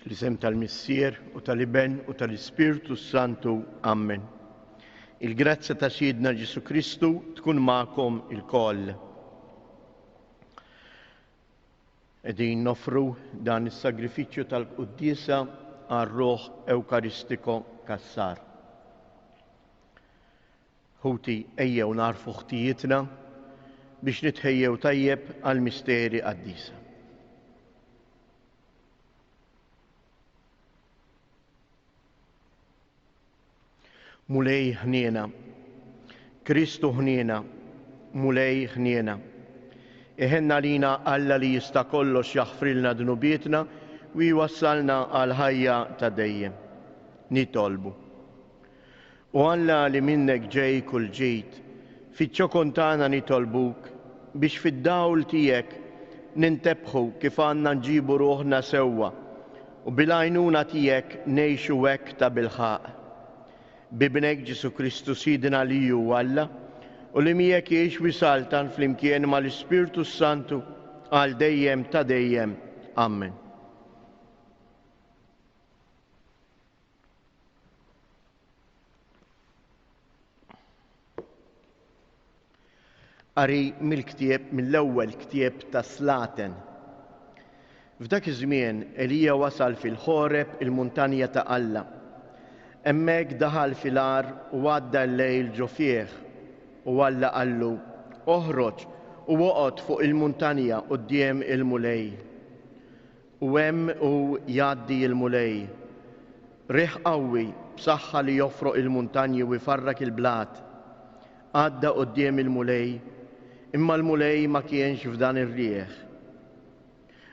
Fl-isem tal-Missier u tal-Iben u tal-Ispirtu s-Santu. Amen. Il-grazzja ta' Sidna Ġesù Kristu tkun magħkom ilkoll. Qegħdin noffru dan is-sagrifiċċju tal-quddiesa għar-ruħ Ewkaristiko Cassar. Ħuti, ejjew nagħrfu ħtijietna biex nitħejjew tajjeb għall-misteri qaddisa. Mulej ħniena. Kristu ħniena. Mulej ħniena. Iħenn għalina Alla li jista' kollox jaħfrilna dnubietna u jwassalna għall-ħajja ta' dejjem. Nitolbu. O Alla li minnek ġej kull ġid, fiċ-ċokon tagħna nitolbuk biex fid-dawl tiegħek nintebħu kif għandna nġibu ruħna sewwa u bil-għajnuna tiegħek ngħixu hekk tabilħaqq. B'Ibnek Ġesù Kristu Sidna li hu Alla, u li miegħek jgħix u jsaltan flimkien mal-Ispirtu s-Santu għal dejjem ta' dejjem. Ammen. Qari mill-ktieb mill-ewwel ktieb ta' Slaten. F'dak iż-żmien Elija wasal fil-Ħoreb il-muntanja ta' Alla. Hemmhekk daħal fil-għar u għadda l-lejl ġo fih. U Alla qallu, Oħroġ u oqgħod fuq il-muntanja quddiem il-Mulej. U hemm hu jgħaddi l-Mulej. Riħ qawwi, b'saħħa li jofroq il-muntanji u jfarrak il-blat, għadda quddiem il-Mulej, imma l-Mulej ma kienx f'dan ir-riħ.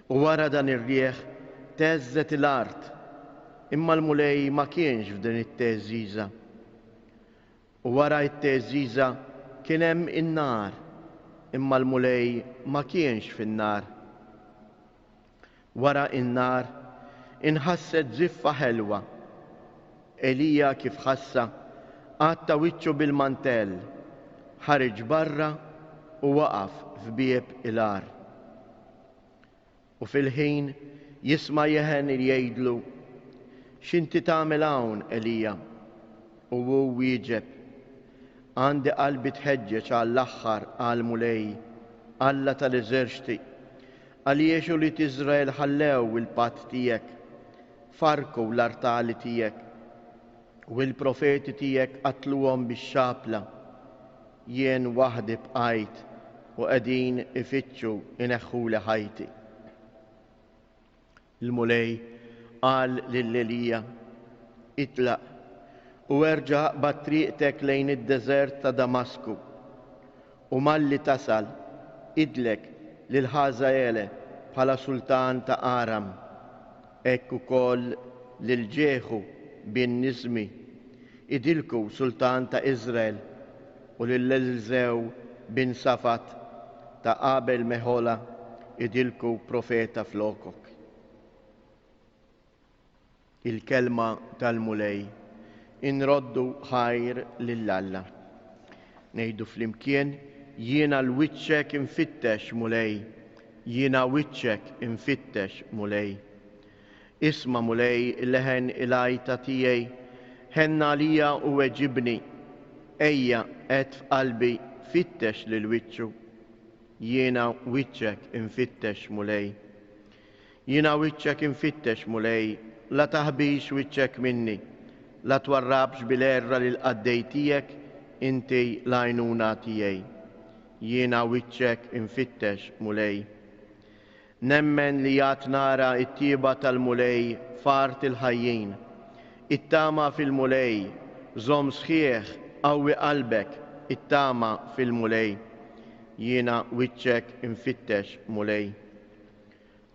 U wara dan ir-riħ theżżet il-art, imma l-Mulej ma kienx f'din it-theżżiża. U wara t-theżżiża kien hemm in-nar, imma l-Mulej ma kienx fin-nar. Wara n-nar, inħasset żiffa ħelwa. Elija kif ħassha, għatta wiċċu bil-mantell, ħareġ barra u waqaf f'bieb il-għar. U fil-ħin jisma' jeħen jgħidlu, X'inti tagħmel hawn, Elija? U hu wieġeb, Għandi qalbi tħeġġeġ għall-aħħar għall-Mulej, Alla tal-eżerċti, Għaliex ulied Iżrael ħallew il-patt tiegħek, farrku l-artali tiegħek, u l-profeti tiegħek qatluhom bix-xapla. Jien waħdi bqajt u qegħdin ifittxu jneħħuli ħajti. Il-Mulej qal lil Elija, Itlaq, u erġa' aqbad triqtek lejn id-deżert ta' Damasku. U malli tasal, idlek lil Ħażaele bħala sultan ta' Aram, hekk ukoll lil Ġeħu bin Nismi, idilku sultan ta' Iżrael, u lil Eliżew bin Safat ta' Abel-Meħola, idilku profeta flokok. Il-Kelma tal-Mulej. Inroddu ħajr lil Alla. Ngħidu flimkien, Jiena 'l wiċċek infittex, Mulej, jiena wiċċek infittex, Mulej. Isma', Mulej, leħen il-għajta tiegħi, ħenn għalija u weġibni. Ejja, għedt f'qalbi, fittex lil wiċċu. Jiena wiċċek infittex, Mulej. Jiena wiċċek infittex, Mulej, la taħbix wiċċek minni, la twarrabx bil-għerra lill-qaddej tiegħek, inti l-għajnuna tiegħi. Jiena wiċċek infittex, Mulej. Nemmen li għad nara t-tjieba tal-Mulej f'art il-ħajjin. Ittama fil-Mulej, żomm sħiħ, qawwi qalbek, ittama fil-Mulej. Jiena wiċċek infittex, Mulej.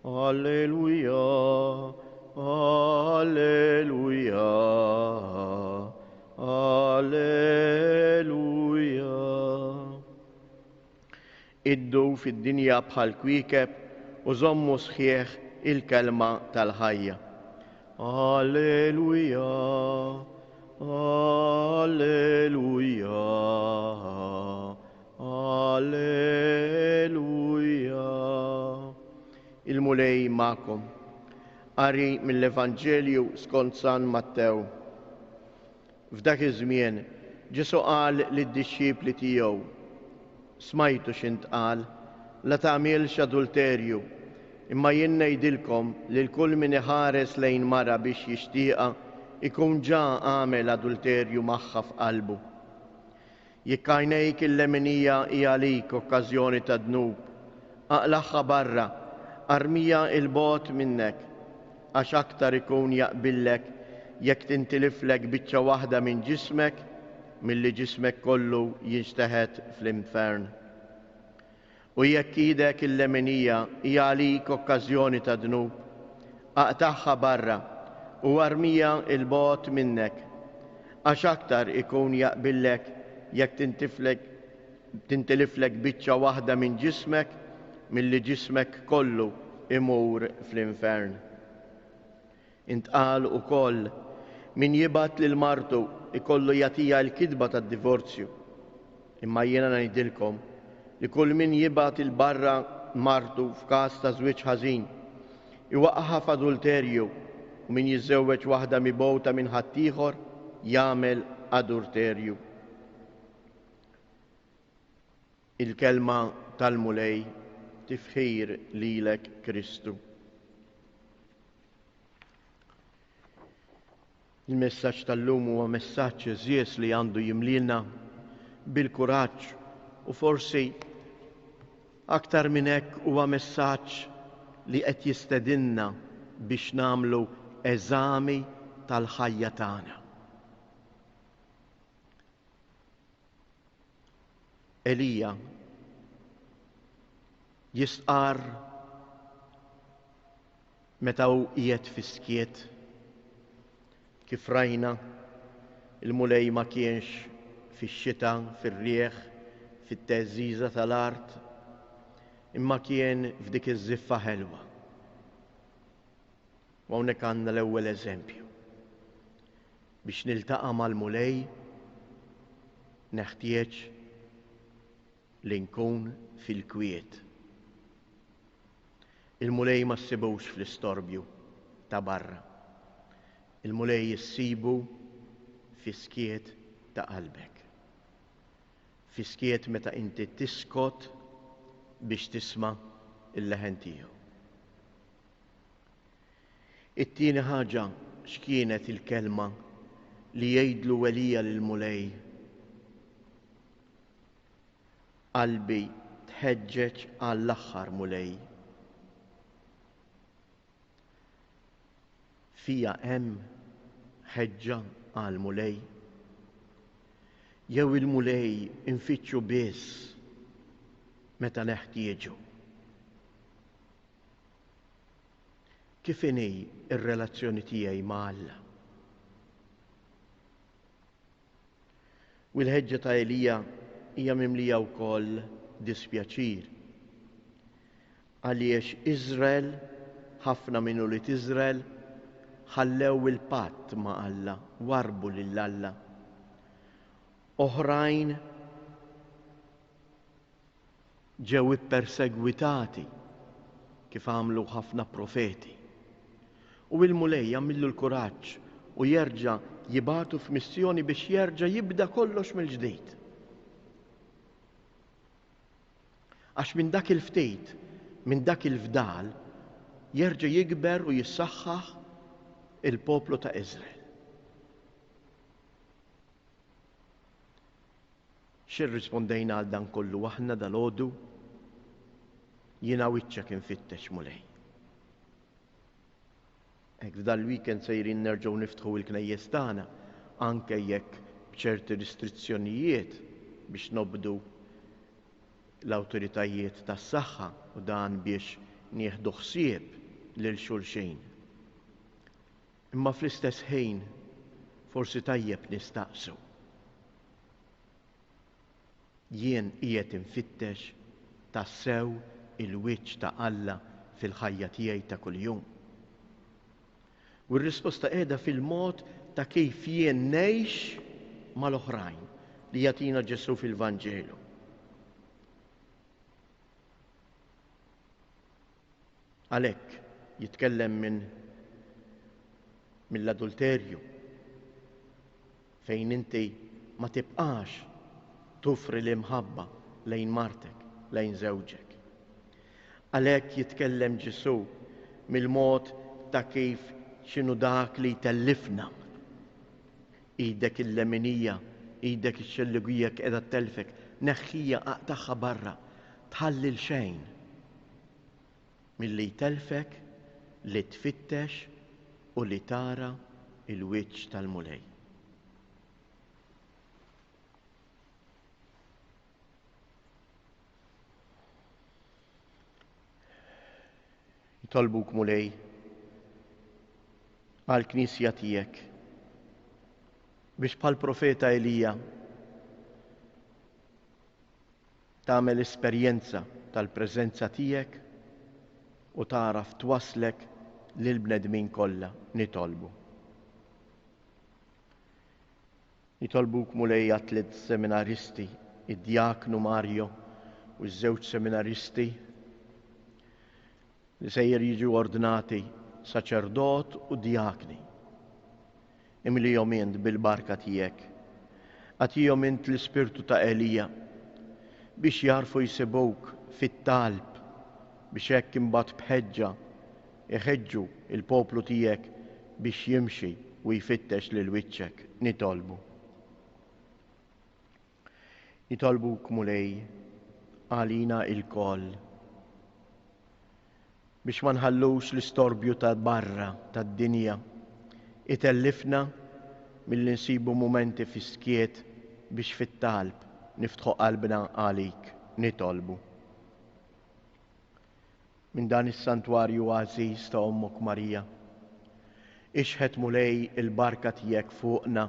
Alleluja, Alleluja, Alleluja. Iddu fid-dinja bħal kwiekeb u żommu sħiħ il-kelma tal-ħajja. Alleluja, Alleluja, Alleluja. Il-Mulej magħkom. Qari mill-Evanġelju skont San Mattew. F'dak iż-żmien, Ġesù qal lid-dixxipli tiegħu, Smajtu x'intqal, 'La tagħmilx adulterju. Imma jien ngħidilkom li kull min iħares lejn mara biex jixtieqha jkun ġa għamel adulterju magħha f'qalbu. Jekk għajnejk il-leminija hi għalik okkażjoni ta' dnub, aqlagħha barra, armiha 'l bogħod minnek, għax aktar ikun jaqbillek jekk tintiliflek biċċa waħda minn ġismek milli ġismek kollu jinxteħet fl-infern. U jekk idek il-leminija hi għalik okkażjoni ta' dnub, aqtagħha barra u armiha 'l bogħod minnek, għax aktar ikun jaqbillek jekk tintiflek tintiliflek biċċa waħda minn ġismek milli ġismek kollu imur fl-infern. Intqal ukoll, Min jibgħat lil martu jkollu jagħtiha l-kitba tad-divorzju. Imma jiena ngħidilkom li kull min jibgħat 'il barra martu f'każ ta' żwieġ ħażin, iwaqqagħha f'adulterju, u min jiżżewweġ waħda mibgħuta minn ħaddieħor jagħmel adurterju. Il-Kelma tal-Mulej, Tifħir lilek Kristu. Il-messaġġ tal-lum huwa messaġġ għeżież li għandu jimlilna bil-kuraġġ u forsi aktar minn hekk huwa messaġġ li qed jistedinna biex nagħmlu eżami tal-ħajja tagħna. Elija jistqarr meta hu qiegħed fis-skiet. Kif rajna, il-Mulej ma kienx fix-xita, fir-riħ, fit-theżżiża tal-art, imma kien f'dik iż-żiffa ħelwa. U hawnhekk għandna l-ewwel eżempju. Biex niltaqa' mal-Mulej neħtieġ li nkun fil-kwiet. Il-Mulej ma ssibux fl-istorbju ta' barra. Il-Mulej issibu fis-skiet ta' qalbek. Fis-skiet meta inti tiskot biex tisma' l-leħen tiegħu. It-tieni ħaġa x'kienet il-kelma li jgħidlu Elija lill-Mulej? Qalbi tħeġġeġ għall-aħħar, Mulej. Fija hemm ħeġġa għall-Mulej? Jew il-Mulej infittxu biss meta neħtieġu? Kif inhi r-relazzjoni tiegħi ma' Alla? U l-ħeġġa ta' Elija hija mimlija wkoll dispjaċir. Għaliex Iżrael, ħafna minn ulied Iżrael, ħallew il-patt ma' Alla, warrbu lil Alla. Oħrajn ġew ippersegwitati kif għamlu ħafna profeti. U l-Mulej jagħmillu l-kuraġġ u jerġa' jibagħtu f'missjoni biex jerġa' jibda kollox mill-ġdid. Għax minn dak il-ftit, minn dak il-fdal, jerġa' jikber u jissaħħaħ il-poplu ta' Iżrael. X'irrispondejna għal dan kollu aħna dalgħodu? Jiena wiċċek infittex, Mulej. Hekk f'dan l-weekend sejrin nerġgħu niftħu l-knejjes tagħna, anke jekk b'ċerti restrizzjonijiet biex nobdu l-awtoritajiet tas-saħħa u dan biex nieħdu ħsieb lil xulxin. Imma fl-istess ħin forsi tajjeb nistaqsu. Jien qiegħed infittex tassew il-wiċċ ta' Alla fil-ħajja tiegħi ta' kuljum? U r-risposta qiegħda fil-mod ta' kif jien ngħix mal-oħrajn li jagħtina Ġesù fil-Vanġelu. Għalhekk jitkellem minn Mill-adulterju fejn inti ma tibqax tufri l-imħabba lejn martek, lejn żewġek. Għalhekk jitkellem Ġesù mill-mod ta' kif x'inhu dak li jtellifna. Idek il-leminija, idek ix-xellugija qiegħda ttellfek, neħħija aqtagħha barra, tħalli 'l xejn milli jtellfek li tfittex u li tara l-wiċċ tal-Mulej. Nitolbuk Mulej għall-Knisja tiegħek biex bħal profeta Elija tagħmel esperjenza tal-preżenza tiegħek u tagħraf twasslek lill-bnedmin kollha. Nitolbu. Nitolbuk Mulej għat-tliet seminaristi, id-Djaknu Mario u ż-żewġ seminaristi li sejjer jiġu ordnati saċerdot u djakni. Imlihom int bil-barka tiegħek. Agħtihom int l-ispirtu ta' Elija biex jagħrfu jsibuk fit-talb biex hekk imbagħad b'ħeġġa iħeġġu l-poplu tiegħek biex jimxi u jfittex lil wiċċek. Nitolbu. Nitolbuk Mulej għalina ilkoll biex ma nħallux l-istorbju ta' barra tad-dinja itellifna milli nsibu mumenti fis-skiet biex fit-talb niftħu qalbna għalik. Nitolbu. Minn dan is-santwarju għażiż ta' Ommok Marija, ixħet Mulej il-barka tiegħek fuqna,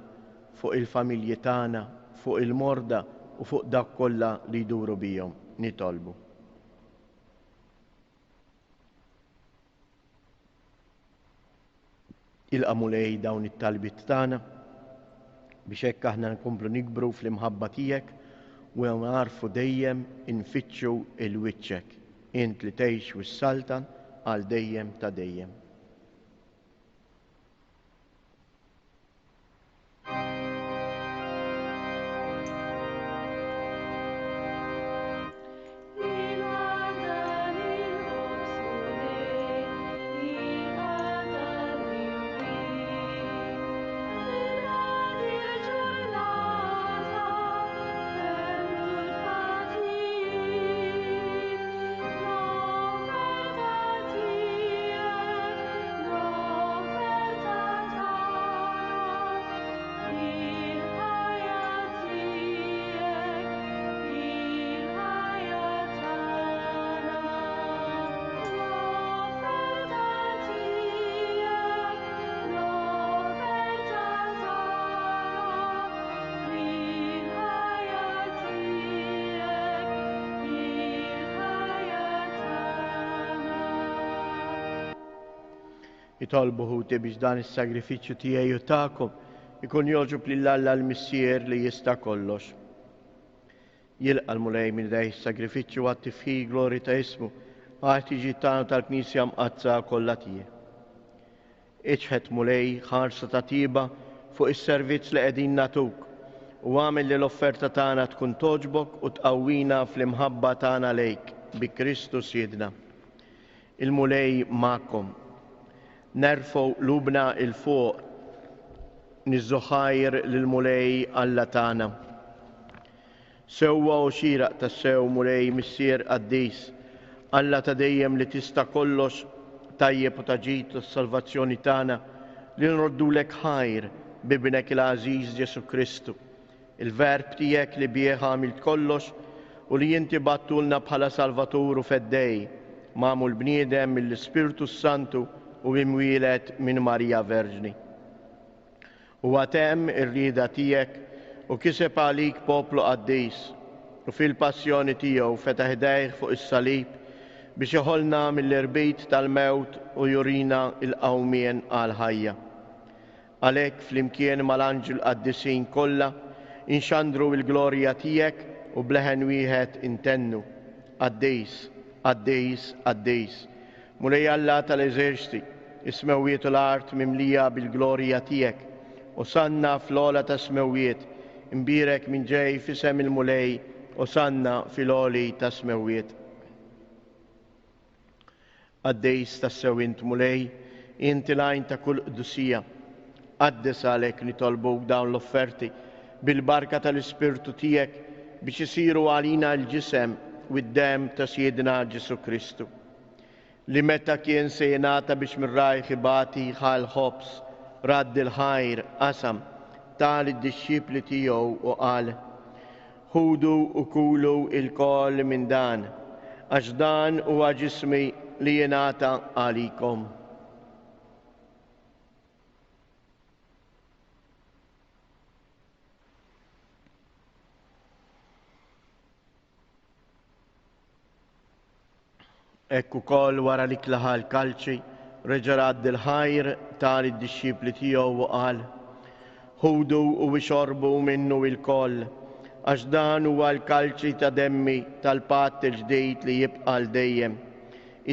fuq il-familji tagħna, fuq il-morda u fuq dawk kollha li jduru bihom. Nitolbu. Ilqa' Mulej dawn it-talbiet tagħna biex hekk aħna nkomplu nikbru fl-imħabba tiegħek u nagħrfu dejjem infittxu 'l wiċċek, int li tgħix u ssaltan għal dejjem ta' dejjem. Itolbu ħuti biex dan is-sagrifiċċju tiegħi u tagħkom ikun jogħġob lil Alla l-Missier li jista' kollox. Jilqa' l-Mulej minn idejh is-sagrifiċċju għat-tifħir glorju ta' ismu, għall-ħtiġijiet tagħna u tal-Knisja mqaddsa kollha tiegħek. Iċħed, Mulej, ħarsa ta' tjieba fuq is-servizz li qegħdin nagħtuk u agħmel li l-offerta tagħna tkun togħġbok u tqawwina fl-imħabba tagħna lejk, bi Kristu Sidna. Il-Mulej magħkom. Nerfgħu qlubna 'l fuq, niżżu ħajr lill-Mulej Alla tagħna. Sewwa u xieraq tassew, Mulej, Missier qaddis, Alla ta' dejjem li tista' kollox, tajjeb u ta' ġid għas-salvazzjoni tagħna, li nroddulek ħajr b'Ibnek il-għażiż Ġesù Kristu, il-Verb tiegħek li bih għamilt kollox u li inti bgħattulna bħala Salvatur u Feddej, magħmul bniedem mill-Ispirtu s-Santu u imwieled minn Marija Verġni. Huwa temm ir-rieda tiegħek u kiseb għalik poplu qaddis, u fil-passjoni tiegħu fetaħ idejh fuq is-salib biex iħollna mill-irbit tal-mewt u jurina l-qawmien għall-ħajja. Għalhekk flimkien mal-anġli l-qaddisin kollha inxandru l-glorja tiegħek u b'leħen wieħed intennu, Qaddis, qaddis, qaddis, Mulej Alla tal-eżerċti! Is-smewwiet u l-art mimlija bil-glorja tiegħek. Osanna fl-ogħla tas-smewwiet, imbierek min ġej f'isem il-Mulej, Osanna fil-għoli tas-smewwiet. Qaddis tassew int Mulej, int il-għajn ta' kull qdusija. Qaddes għalhekk nitolbuk dawn l-offerti bil-barka tal-Ispirtu tiegħek biex isiru għalina l-ġisem u d-demm ta' Sidna Ġesù Kristu. Li meta kien se jingħata biex minn rajh ibati ħa l-ħobż, radd il-ħajr, qasam, ta lid-dixxipli tiegħu u qal, Ħudu u kulu ilkoll minn dan, għax dan huwa ġismi li jingħata għalikom. Hekk ukoll wara li klaħa l-kalċi, reġa' radd il-ħajr ta lid-dixxipli tiegħu u qal, Ħudu u ixorbu minnu ilkoll, għax dan huwa l-kalċi ta' demmi tal-patt il-ġdid li jibqa' għal dejjem,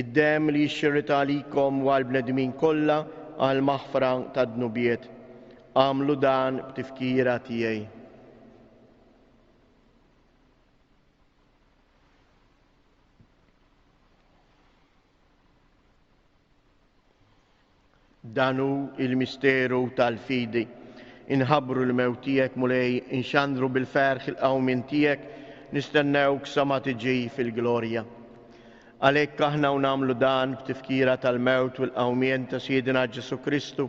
id-demm li jixxirrid għalikom u għall-bnedmin kollha għall-maħfra tad-dnubiet. Agħmlu dan b'tifkira tiegħi. Dan hu il-misteru tal-fidi. Inħabbru l-mewt tiegħek Mulej, inxandru bil-ferħ il-qawmien tiegħek, nistennewk sa ma tiġi fil-glorja. Għalhekk aħna u nagħmlu dan b'tifkira tal-mewt u l-qawmien ta' Sidna Ġesù Kristu,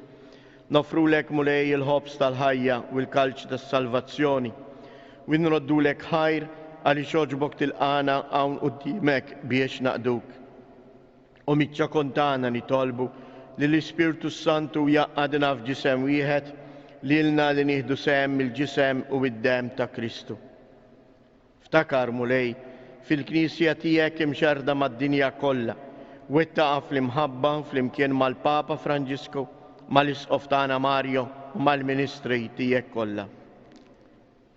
Noffrulek, Mulej, il-ħobż tal-ħajja u l-kalċi tas-salvazzjoni, u nroddulek ħajr għaliex għoġbok tilqagħna hawn quddiemek biex naqduk. U miċ-ċokon tagħna nitolbu li l-Ispirtu s-Santu jgħaqqadna f'ġisem wieħed, lilna li nieħdu sehem mill-ġisem u d-demm ta' Kristu. Ftakar, Mulej, fil-Knisja tiegħek imxerrda mad-dinja kollha, wettaqha fl-imħabba flimkien mal-Papa Franġisku, mal-Isqof tagħna Mario u mal-ministri tiegħek kollha.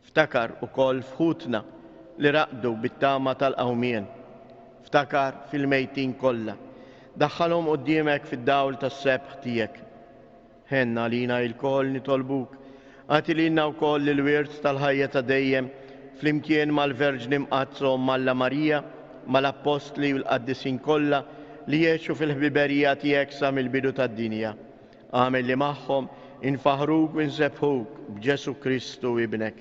Ftakar ukoll f'ħutna li raqdu bit-tama tal-qawmien. Ftakar fil-mejtin kollha. Daħħalhom quddiemek fid-dawl tas-sebħ tiegħek. Ħenn għalina ilkoll nitolbuk, agħti lilna wkoll il-wirt tal-ħajja ta' dejjem, flimkien mal-Verġni Mqaddsa Omm Alla Marija, mal-Appostli u l-qaddisin kollha li għexu fil-ħbiberija tiegħek sa mill-bidu tad-dinja. Agħmel li magħhom infaħħruk u nsebbħuk b'Ġesù Kristu Ibnek.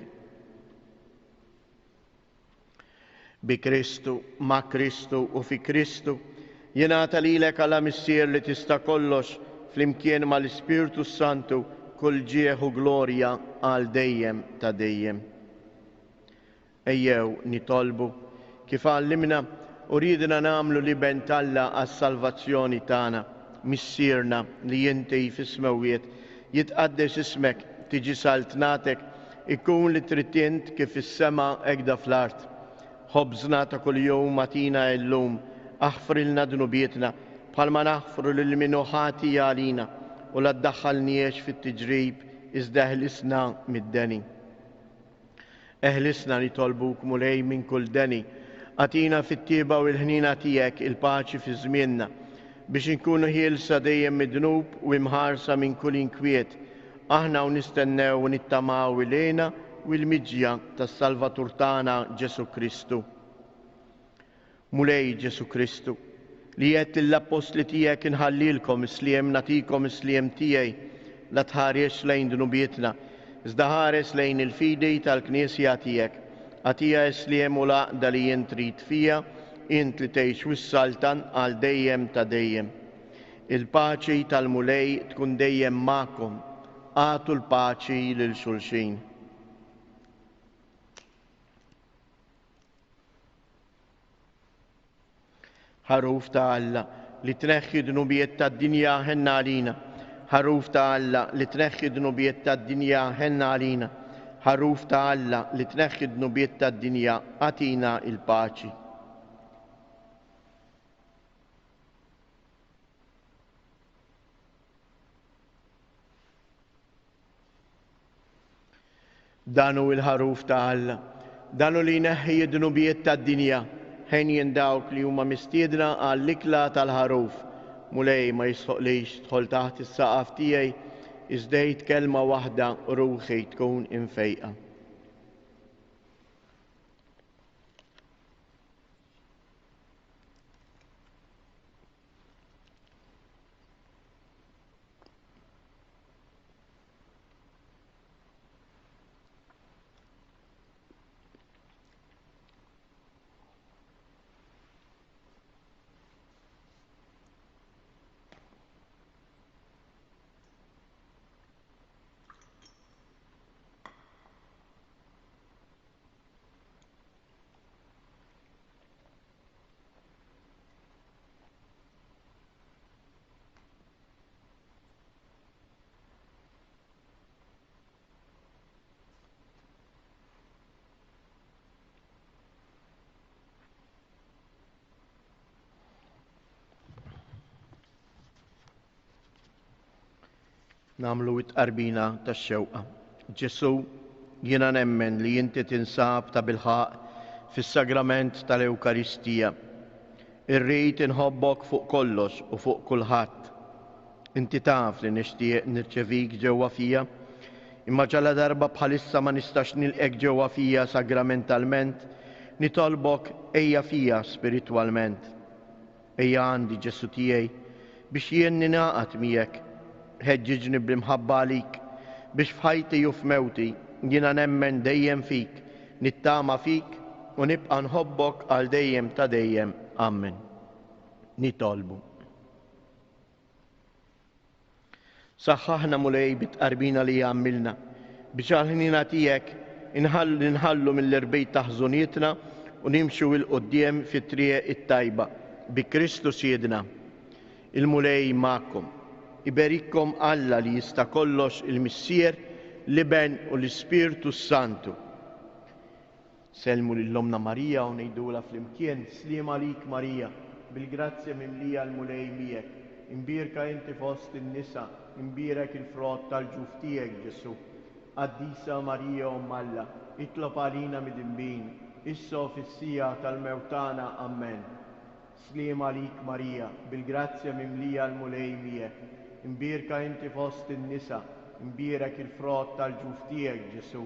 Bi Kristu, ma' Kristu u fi Kristu, jingħata lilek Alla Missier li tista' kollox, flimkien mal-Ispirtu s-Santu, kull ġieħ u glorja għal dejjem ta' dejjem. Ejjew nitolbu, kif għallimna u riedna nagħmlu l-Iben t'Alla għas-salvazzjoni tagħna, Missierna li inti fis-smewwiet, jitqaddes ismek, tiġi saltnatek, Ikun li trid int kif fis-sema hekda fl-art. Ħobżna ta' kuljum agħtina illum, aħfrilna dnubietna, bħalma naħfru lil min hu ħati għalina, u la ddaħħalniex fit-tiġrib, iżda eħlisna mid-deni. Eħlisna nitolbuk, Mulej, minn kull deni. Agħtina fit-tjieba u l-ħniena tiegħek il-paċi fi żmienna, biex inkunu ħielsa dejjem mid-dnub u imħarsa minn kull inkwiet, aħna u nistennew u nittamaw il-hena u l-miġja tas-Salvatur tagħna Ġesù Kristu. Mulej Ġesù Kristu, li għedt lill-appostli tiegħek inħallilkom is-sliem nagħtikom is-sliem tiegħi, la tħaresx lejn dnubietna, iżda ħares lejn il-fidi tal-Knisja tiegħek. Agħtiha s-sliem u l-għaqda li int trid fiha, int li tgħix u ssaltan għal dejjem ta' dejjem. Il-paċi tal-Mulej tkun dejjem magħkom. Agħtu l-paċi lil xulxin. Ħaruf ta' Alla, li tneħħi dnubiet tad-dinja ħenna għalina. Ħaruf ta' Alla, li tneħħi dnubiet tad-dinja ħenna għalina. Ħaruf ta' Alla, li tneħħi dnubiet tad-dinja, agħtina il-paċi. Dan hu l-Ħaruf ta' Alla. Dan hu li jneħħi d-dnubiet tad-dinja. Henjin dawk li huma mistiedna għall-ikla tal-Ħaruf. Mulej, ma jistħoqqlix tidħol taħt is-saqaf tiegħi, iżda għid kelma waħda u ruħi tkun imfejqa. Nagħmlu it-tqarbina tax-xewqa. Ġesù, jiena nemmen li inti tinsab tabilħaqq fis-sagrament tal-Ewkaristija. Irrid inħobbok fuq kollox u fuq kulħadd. Inti taf li nixtieq nirċevik ġewwa fija, imma ġaladarba bħalissa ma nistax nilqgħek ġewwa fija sagramentalment, nitolbok ejja fija spiritwalment. Ejja għandi, Ġesù tiegħi, biex jien ningħaqad miegħek. Ħeġġiġni bl-imħabba għalik, biex f'ħajti u f'mewti jiena nemmen dejjem fik, nittama fik u nibqa' nħobbok għal dejjem ta' dejjem. Ammen. Nitolbu. Saħħaħna Mulej bit-tqarbina li għamilna, biex għall-ħniena tiegħek inħallu mill-irbit ta' ħżunietna u nimxu 'l quddiem fit-triq it-tajba, bi Kristu Sidna. Il-Mulej magħkom. Iberikkom Alla li jista' kollox il-Missier, l-Iben u l-Ispirtu s-Santu. Sellmu lil Ommna Marija u ngħidulha flimkien, Sliem għalik Marija, bil-grazzja mimlija l-Mulej miegħek. Imbierka inti fost in-nisa, imbierek il-frott tal-ġuf tiegħek, Ġesù. Qaddisa Marija Omm Alla, itlob għalina midinbin, issa u fis-siegħa tal-mewt tagħna. Ammen. Sliem għalik Marija, bil-grazzja mimlija l-Mulej miegħek. Imbierka inti fost in-nisa, imbierek il-frott tal-ġuf tiegħek, Ġesù.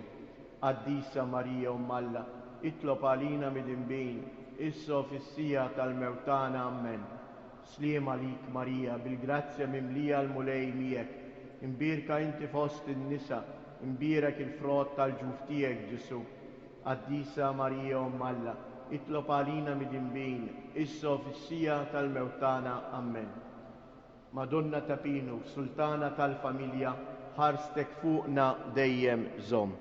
Qaddisa Marija Omm Alla, itlob għalina midinbin, issa u fis-siegħa tal-mewt tagħna. Ammen. Sliem għalik Marija, bil-grazzja mimlija l-Mulej miegħek. Imbierka inti fost in-nisa, imbierek il-frott tal-ġuf tiegħek, Ġesù. Qaddisa Marija Omm Alla, itlob għalina midinbin, issa u fis-siegħa tal-mewt tagħna. Ammen. Madonna ta' Pinu, Sultana tal-familja, ħarstek fuqna dejjem żomm.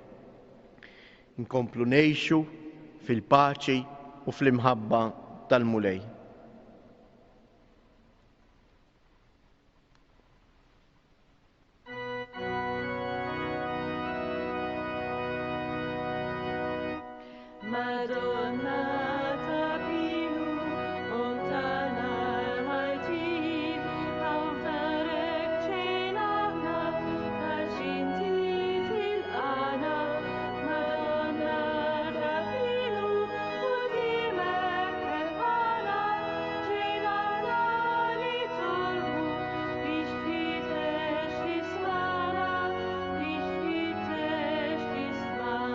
Inkomplu ngħixu fil-paċi u fl-imħabba tal-Mulej.